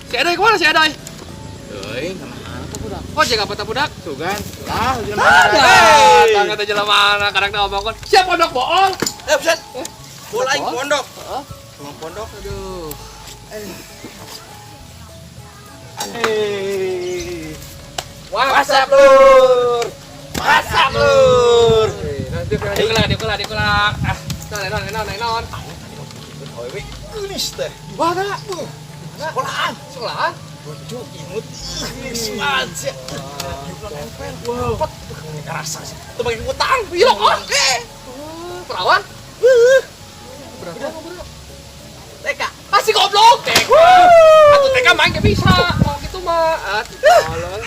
Si Edoy kemana si Edoy? Euy, kemana tuh budak? Oh, jaga apa budak? Sugan. Lah, jelema Ada. mana? Tangga teh jelema mana kadang teh omongkeun. Siap pondok bohong. Eh, buset. Bola aing pondok. Heeh. Cuma pondok. Aduh. Hei. WhatsApp lur. WhatsApp lur. Nanti dikulak, dikulak, dikulak. Ah, non, non, non, non. Awewe geulis teh. Wah, dah. Sekolahan. Sekolahan. Bojo imut geulis banget sih. Wow. Ngerasa sih. Tuh pakai utang. Iya, oh. Perawan? Berapa? Berapa? TK. Ah, si goblok. TK. Atuh TK main gak bisa. Mau gitu mah. Ah, tolol.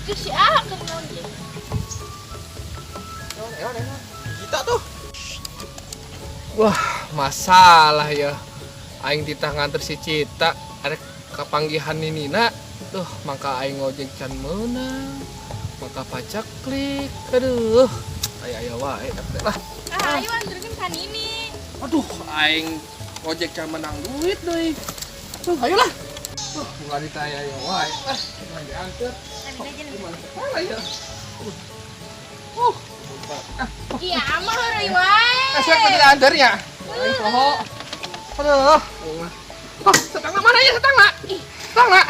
Terus si A keur naon ieu? Kita tuh. Wah, masalah ya. Aing ditah nganter si Cita, arek kapanggihan Nina. Duh, mangka aing ngojek can meunang. Mangka pacak klik. Aduh. Aya aya wae teh lah. Ah, ayo anterkeun ka Nini. Aduh, aing ngojek can menang duit deui. Tuh, ayolah. Tuh, bunga ditanya aya wae. Ah, cuman diantar. Gimana sekolah ya? Ah, Iya, mah heureuy wae. eh, siapa tadi diantarnya? Aing poho. Aduh. Oh, setangna mana ya setangna? Ih. Setangna.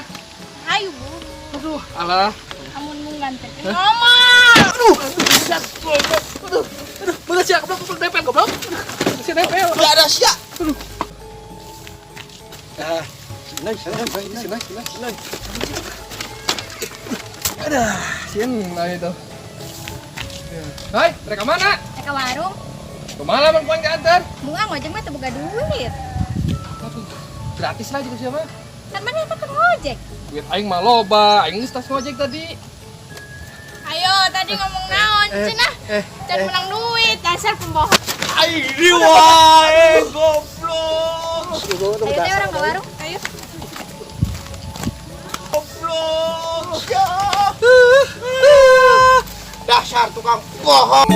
Ayo buru. Aduh, alah. Amun mung nganterkeun ngomong. Aduh, aduh, siap, goblok. Aduh, aduh, bener siap, goblok, goblok, nempel, goblok. Aduh, si nempel. Enggak ada sia. Aduh. Ah, sini, sini, sini, Sini, sini. sini. Aduh, sieun lah itu. Hai, mereka mana? Eh, ka warung. Kemana bang kuang diantar? Bunga ngojek mah teu boga duit. Aduh, gratis lah juga siapa? Kan mana eta keur ngojek? Duit aing mah loba, aing geus tas ngojek tadi. Ayo, tadi ngomong naon? Cenah. Can menang duit, dasar pembohong. Aing di wae goblok. Ayo teh orang ke warung. Ayo. Goblok. Ya. Dasar tukang bohong.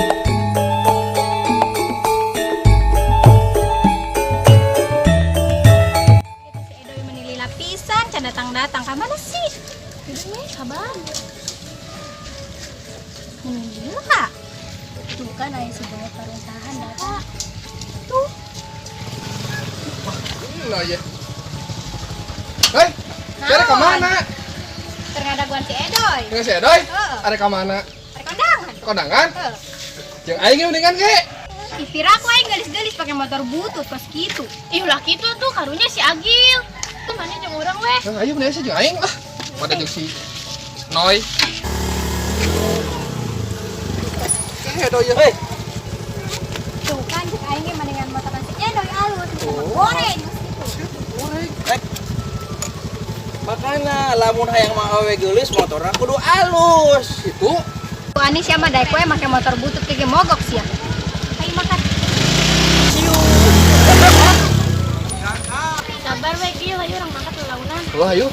Itu si Edoy menili lapisan, can datang-datang. Ka mana sih? Udah nih, kabar. Menili kak. Tuh kan aya si banget paruntahan datang. Tuh. Nah, ya. Hei, kira ke mana? Ternyata gua si Edoy. Dengan si Edoy? Heeh. Ada ke mana? Ada kondangan. Kondangan? Heeh. Jeung aing ge mendingan ge. Ih, pira aku aing gelis-gelis pakai motor butut kos kitu. Ih, ulah kitu tuh karunya si Agil. Tuh mana jeung urang weh. Nah, ayo mendingan sih jeung aing lah. Pada jeung si Noy. Eh, Edoy ya. Hei, Tuh kan cek aing ge mendingan motor si Edoy alus, oh. Goreng kos kitu. Goreng. makana lamun hayang mah awewe geulis motorna kudu alus. Itu Tuh ani siapa daek we make motor butut ge mogok sia. Ayo makan. Ciu. Sabar we Gil, ayo urang mangkat lelaunan. Wah, ayo.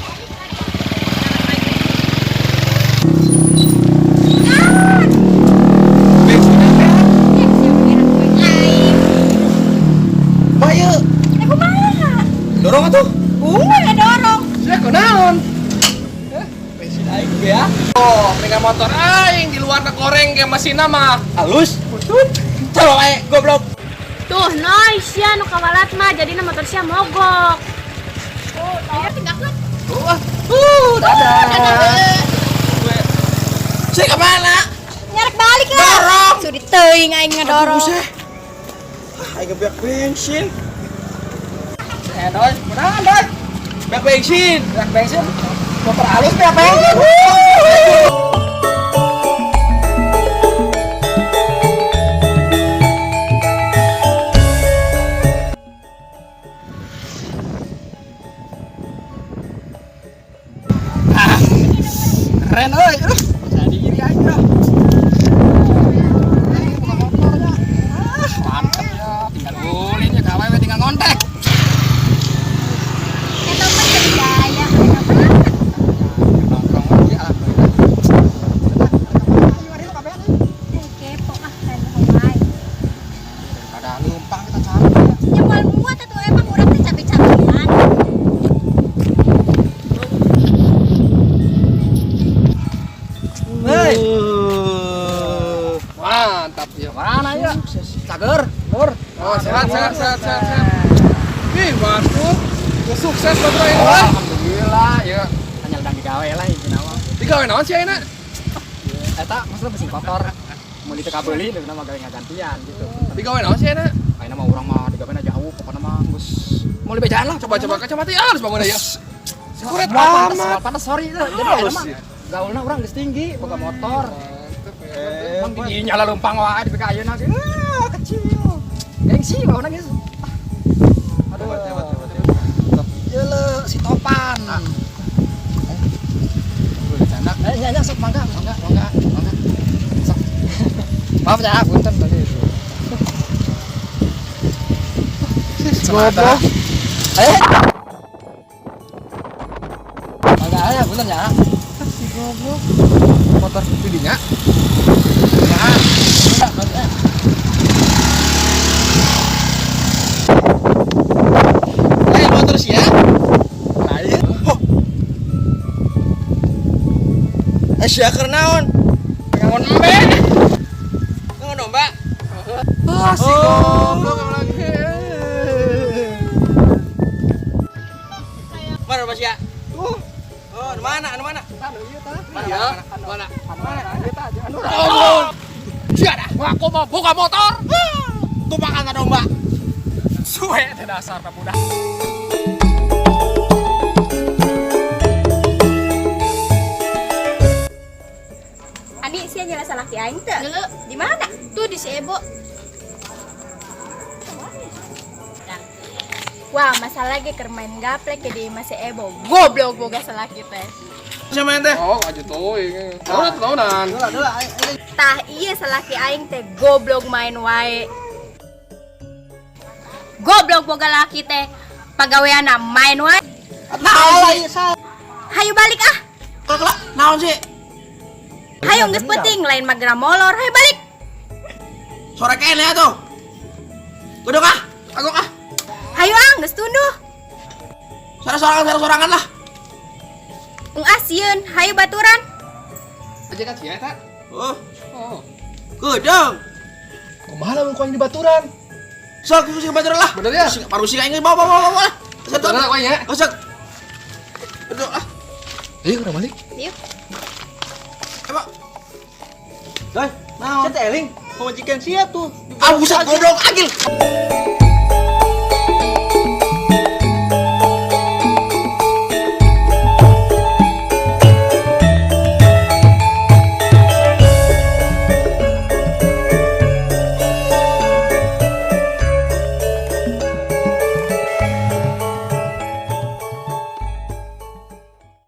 Bayu, Eh kumaha? dorong atuh. Bunga dorong. Sia kunaon? Bensin aing ya. Oh, mendingan motor aing di luar goreng ge mesinna mah. Alus. Butut. Calo ae goblok. Tuh, noy, sia nu kawalat mah jadina motor sia mogok. Oh, ayo tinggalkan. Wah, dadah. Sia kemana? Nyarek balik lah. Dorong. Sudi teuing aing ngedorong. Aduh, Ah, aing beak bensin. Edoy, kunaon, Doy? Beak bensin. Beak bensin. Motor halus beak bensin. Ah, keren euy. Aduh, jadi diri aing dah. Ah, mantep ya. Tinggal ulin ya kawe tinggal ngontek. Eta mah jadi gaya. Eta mah. Nongkrong lagi alhamdulillah. Eh, kepo ah kan wae. Daripada numpang kita cari ya. Ya moal muat atuh emang urang teh cabe-cabe. Cager, Lur. Oh, sehat sehat sehat sehat. Sehat. Ih, batur. Sukses batur aing mah. Alhamdulillah ya. Hanya ledang digawe lah intina mah. Digawe naon sih ayeuna? Eta maksudnya mesin kotor. Mau diteka beuli deuna mah gawe ngagantian gitu. Digawe naon sih ayeuna? Ayeuna mah urang mah digawe jauh pokoknya mah geus mau dibejaan lah. Coba-coba kacamata ya harus bangun ya. Sekuret Moal pantes, amat. moal pantes, sorry tuh. Jadi Halus ayeuna mah sih. gaulna urang geus tinggi, boga motor. Mantep ya. Emang di nyala leumpang wae di PK ayeuna ge. Ah, kecil. Gengsi bauna geus. Aduh. Hebat hebat hebat. Hebat. Ieu le si Topan. Bercanda. Eh, nya nya sok mangga, mangga, mangga, mangga. Sok. Maaf ya, punten tadi itu. Goblok. Eh. Mangga ya, punten ya. Si goblok. Motor didinya. Ya. Punten, punten. Eh, motor sih ya. Lain. Eh, sia keur naon? Ngangon embe. Ngangon domba. Ah, si goblok emang lagi. Mana domba sia? Oh, anu mana? Anu mana? Anu ieu tah. Iya, mana? Anu mana? Ieu tah, anu. Oh. Sia dah, ngaku mau buka motor. Tumpakan ka domba. Suwe teh dasar ka budak. Andi sia nyala salaki aing teu? Dulu Di mana? tuh di si Ebo. Wah, masalah ge keur main gaplek ge di imah si Ebo. Goblok boga salaki teh. Siapa main teh? Oh, aja tuh. Tahunan, tahunan. Tah iya salaki aing teh goblok main wae. Goblok boga laki teh pagaweana main wae. Naon ieu sal? Hayu balik ah. Kelak naon sih? Hayu geus penting lain mah geura molor. Hayu balik. Sore kene atuh. Godok ah, kagok ah. Hayu ah geus tunduh. Sore sorangan lah. Ung ah sieun, hayu baturan. Aja kan sia eta. Oh, Oh. gedeng. Kumaha lamun ku aing di baturan? Sok sing baturan lah. Bener ya? Sing paru sing aing bawa bawa bawa lah. Baturan aku ya. Oh, sok. Aduh ah. Ayo urang balik. Yuk. Emang. Doi, naon? Sia teh eling, pamajikan sia tuh. Ah, buset goblok agil.